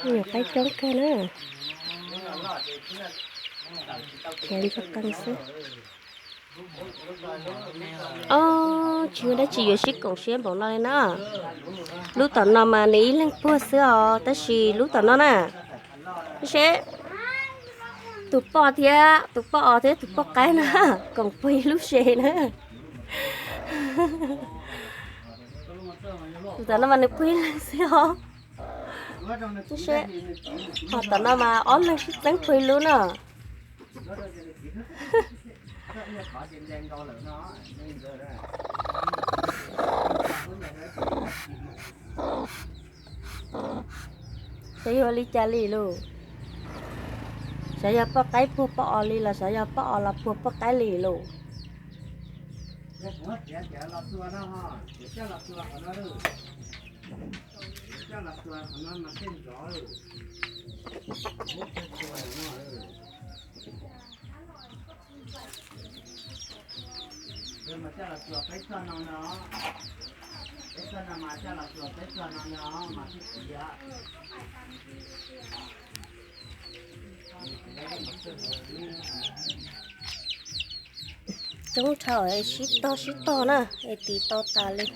Nyuam qaib coob kawg na. Khiav ntsuag qees xwb. Ob, tsis muaj dab tsi yuav sib koom siab npaum no li na. Lub tom no mas nws ib leeg puag xwb os, tab sis lub tom no na, seb, tus poj thiab tus poj os thiab tus poj qaib na, koom puag ib lub se na. Tus tom no mas nws puag ib leeg xwb os. Seb, ho tom no mas ob leeg sib txeeb puag ib lub na. Xyov yog li cas li lauj. Xyov yog poj qaib puag poj os li los xyov yog poj os los puag poj qaib li lauj. Coob dhau, sib tog sib tog na, es tis tau tas li.